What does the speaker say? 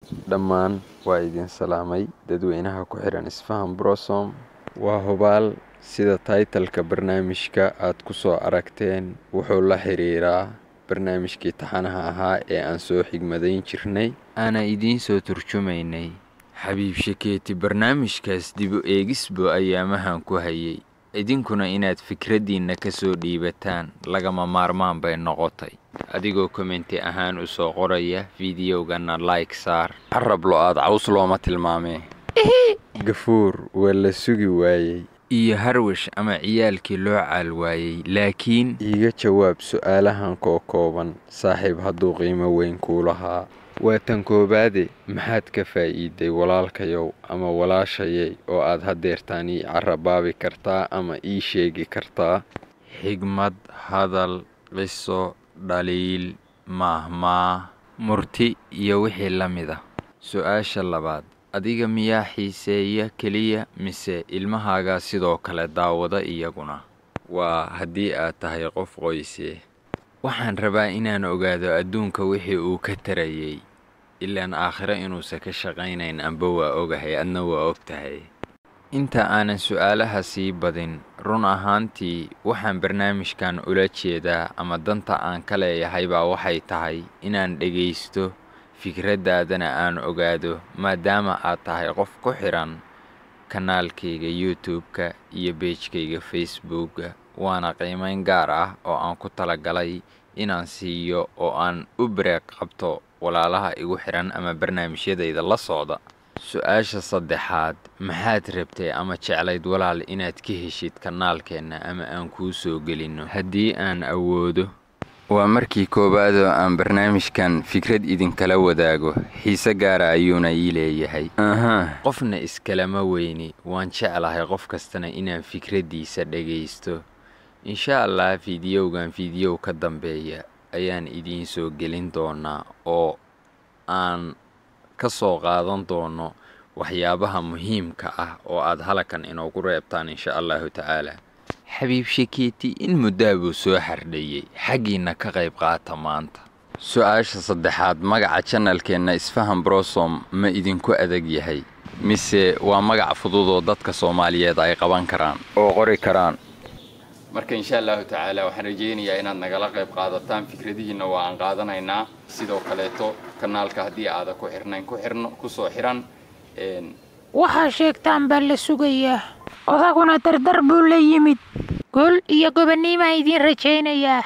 Dhammaan waa idin salaamay dadweynaha ku xihan Isfahan Brosom. Waa hubaal sida taytalka barnaamijka aad ku soo aragteen, wuxuu la xiriiraa barnaamijkii taxanaha ahaa ee aan soo xigmadayn jirnay, aana idiin soo turjumaynay. Xabiib Shakeeti barnaamijkaas dib u eegis buu ayaamahan ku hayay, idinkuna inaad fikraddiinna ka soo dhiibataan lagama maarmaan bay noqotay, adigoo commenti ahaan u soo qoraya fiidiyowgana like saar. Carab lo-aad caws looma tilmaamee. Gafuur waa la sugi waayey iyo harwish ama ciyaalkii loo caal waayey. Laakiin iiga jawaab su'aalahan kookooban, saaxiib, hadduu qiimo weyn kuu lahaa. Waa tan koobaade, maxaad ka faa'iiday, walaalkayow ama walaashayay, oo aad haddeertaan ii carabaabi kartaa ama ii sheegi kartaa? Xigmad, hadal, qiso, dhaliil, maahmaah, murti iyo wixii la mid ah. Su-aasha labaad, adiga miyaa xiiseeya keliya mise ilmahaagaa sidoo kale daawada iyaguna? Waa haddii aad tahay qof qoyse. Waxaan rabaa inaan ogaado adduunka wixii uu ka tarayay, ilaan aakhiro inuusan ka shaqaynayn amba waa ogahay, adna waa og tahay. Inta aanan su'aalaha sii badin, run ahaantii waxaan barnaamijkan ula jeedaa ama danta aan ka leeyahay baa waxay tahay inaan dhegaysto fikraddaadana aan ogaado, maadaama aad tahay qof ku xidhan kanaalkayga YouTube-ka iyo page-kayga Facebook-ga, waana qiimeyn gaar ah oo aan ku talagalay inaan siiyo oo aan u bareeg qabto walaalaha igu xidhan ama barnaamijyadayda la socda. Su-aasha saddexaad, maxaad rabtay ama jeclayd, walaal, inaad ka heshid kanaalkeenna ama aan kuu soo gelinno haddii aan awoodo? Waa markii koowaad oo aan barnaamijkan fikrad idinkala wadaago, xiise gaara ayuuna ii leeyahay. Qofna iskalama weyni, waan jeclahay qof kastana inaan fikraddiisa dhagaysto. Insha Allah fiidiyowgan fiidiyow ka dambeeya ayaan idiin soo gelin doonaa oo aan ka soo qaadan doono waxyaabaha muhiimka ah oo aad halakan inoogu reebtaan, insha Allahu tacaala. Xabiib Shakeeti in muddaa buu soo xardhayey, xaggiinna ka qayb qaata maanta. Su-aasha saddexaad, magaca channel-keenna Isfahan Brosom ma idinku adag yahay mise waa magac fudud oo dadka Soomaaliyeed ay qaban karaan oo qori karaan? Marka insha Allahu tacaala waxaan rajaynayaa inaad nagala qayb qaadataan fikradihiina, waa aan qaadanaynaa. Sidoo kaleeto kanaalka haddii aada ku xirnayn, ku xirno, kusoo xiran. Waxaa sheegtaan baa la sugayaa. Odaguna dardar buu la yimid. Guul iyo gobonnimaan idiin rajaynayaa.